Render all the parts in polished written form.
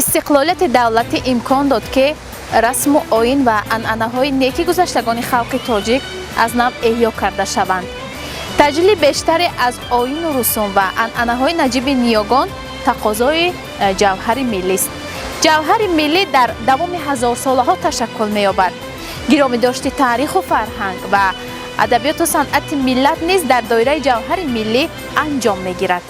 Истиқлолияти давлатӣ имкон дод, ки расму оин ва анъанаҳои неки гузаштагони халқи тоҷик аз нав эҳё карда шаванд. Таҷлили бештаре аз оину русум ва анъанаҳои наҷиби ниёгон тақозои ҷавҳари миллист. Ҷавҳари миллӣ дар давоми ҳазорсолаҳо ташаккул меёбад. Гиромӣ дошти таъриху фарҳанг ва адабиёту санъати миллат низ дар доираи ҷавҳари миллӣ анҷом мегирад.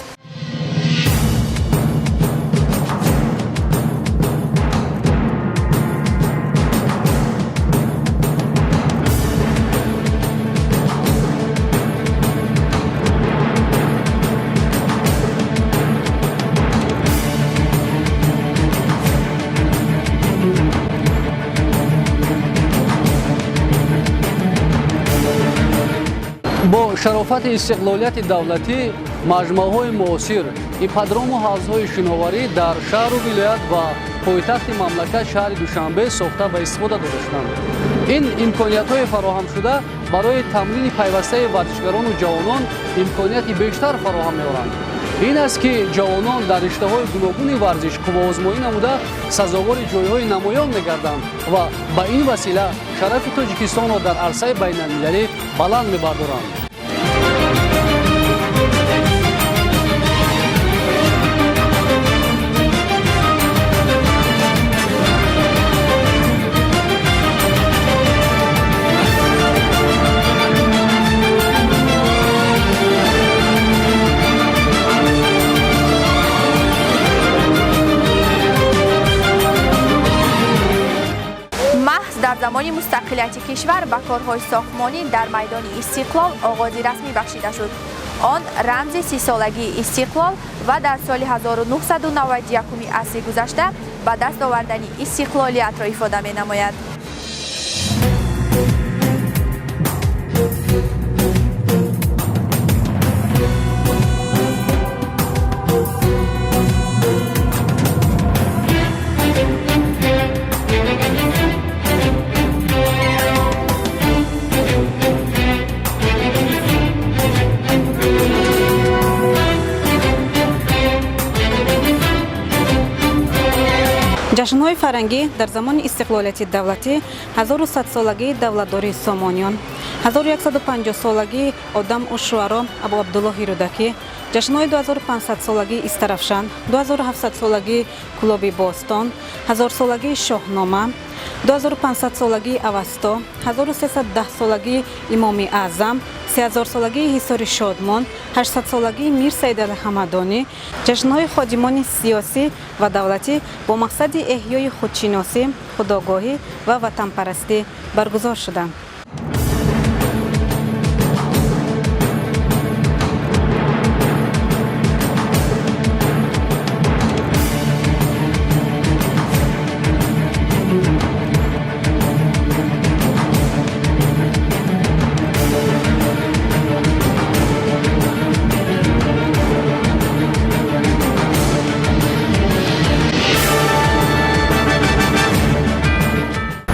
Бо шарофати истиқлолияти давлатӣ маҷмӯаҳои муосир, ипподрому ҳавзҳои шиноварӣ дар шаҳру вилоят ва пойтахти мамлакат, шаҳри Душанбе, сохта ва истифода дода шуданд. Ин имкониятҳои фароҳамшуда барои тамрини пайвастаи варзишгарону ҷавонон имконияти бештар фароҳам меоранд. Ин аст, ки ҷавонон дар риштаҳои гуногуни варзиш қувваозмоӣ намуда, сазовори ҷойҳои намоён мегарданд ва ба ин васила шарафи Тоҷикистонро дар арсаи байналмилалӣ баланд мебардоранд. Маҳз дар замони мустақилияти кишвар ба корҳои сохтмонӣ дар майдони Истиқлол оғози расмӣ бахшида шуд. Он рамзи 30-солагии истиқлол ва дар соли 1991 асри гузашта ба даст овардани истиқлолиятро ифода менамояд. Ҷашнҳои фарҳангӣ дар замони истиқлолияти давлатӣ: 1100-солагии давлатдории Сомониён, 1150-солагии Одам ушшуаро Абу Абдуллоҳи Рӯдакӣ, ҷашнҳои 2500-солагии Истаравшан, 2700-солагии Кӯлоби бостон, ҳазорсолагии Шоҳнома, 2500-солагии Авасто, 1310-солагии Имоми Аъзам, 3000-солагии Ҳисори Шодмон, 800-солагии Мир Саидали Ҳамадонӣ, ҷашнҳои ходимони сиёсӣ ва давлатӣ бо мақсади эҳёи худшиносӣ, худогоҳӣ ва ватанпарастӣ баргузор шуданд.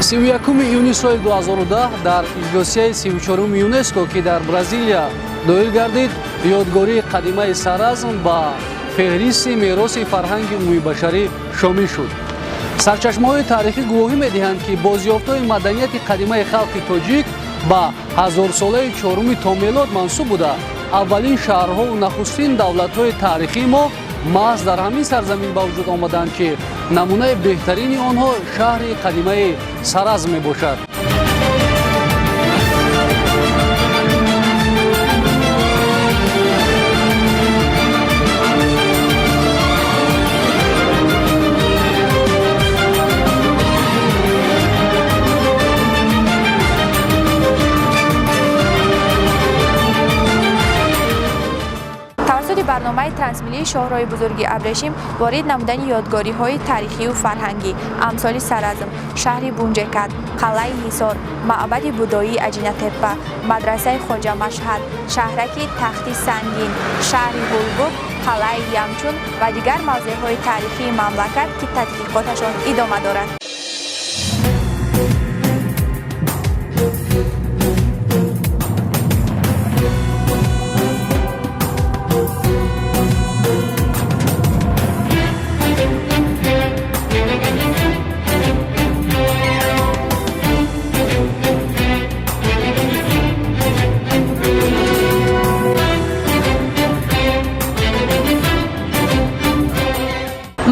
31 июни соли 2010 дар иҷлосияи 34-уми ЮНЕСКО, ки дар Бразилия доир гардид, ёдгории қадимаи Саразм ба феҳристи мероси фарҳанги умумибашарӣ шомил шуд. Сарчашмаҳои таърихӣ гувоҳӣ медиҳанд, ки бозёфтҳои маданияти қадимаи халқи тоҷик ба ҳазорсолаи чоруми то мелод мансуб буда, аввалин шаҳрҳову нахустин давлатҳои таърихии мо маҳз дар ҳамин сарзамин ба вуҷуд омаданд, ки намунаи беҳтарини онҳо шаҳри қадимаи Саразм мебошад. Тавассути барномаи трансмиллии шоҳроҳи бузурги Абрешим ворид намудани ёдгориҳои таърихию фарҳангӣ амсоли Саразм, шаҳри Бунҷекат, қалъаи Ҳисор, маъбади будоии Аҷинатеппа, мадрасаи Хоҷа Машҳад, шаҳраки Тахти Сангин, шаҳри Ҳулбук, қалъаи Ямчун ва дигар мавзеъҳои таърихии мамлакат, ки тадқиқоташон идома дорад.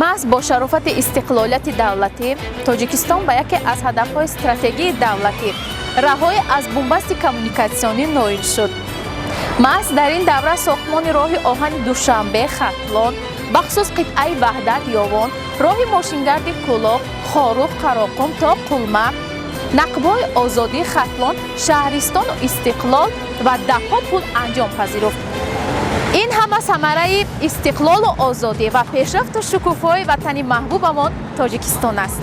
Маҳз бо шарофати истиқлолияти давлатӣ Тоҷикистон ба яке аз ҳадафҳои стратегии давлатӣ раҳоӣ аз бунбасти коммуникатсионӣ ноил шуд. Маҳз дар ин давра сохтмони роҳи оҳани Душанбе Хатлон, бахусус қитъаи Ваҳдат Ёвон, роҳи мошингарди Кӯлоб, Хоруғ, Қароқум то Қулма, нақбҳои Озодӣ, Хатлон, Шаҳристону Истиқлол ва даҳҳо пул анҷом пазируфт. Ин ҳама самараи истиқлолу озодӣ ва пешрафту шукуфои ватани маҳбубамон Тоҷикистон аст.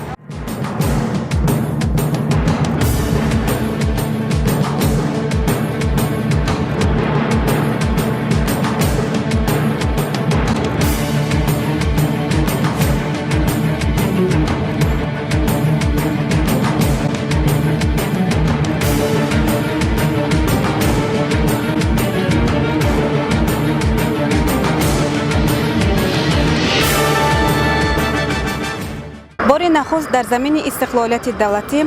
Бори нахуст дар замини истиқлолияти давлатӣ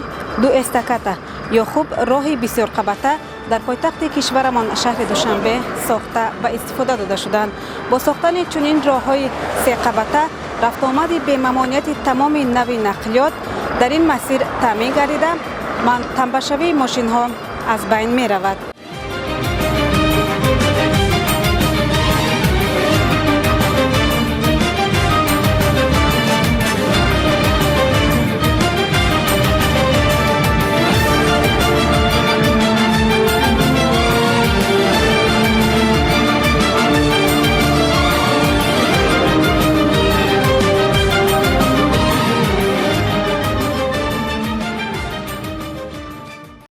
ду эстакада ё хуб роҳи бисёрқабата дар пойтахти кишварамон шаҳри Душанбе сохта ва истифода дода шуданд. Бо сохтани чунин роҳҳои сеқабата рафтуомади бемамониати тамоми нави нақлиёт дар ин масир таъмин гардида, тамбашавии мошинҳо аз байн меравад.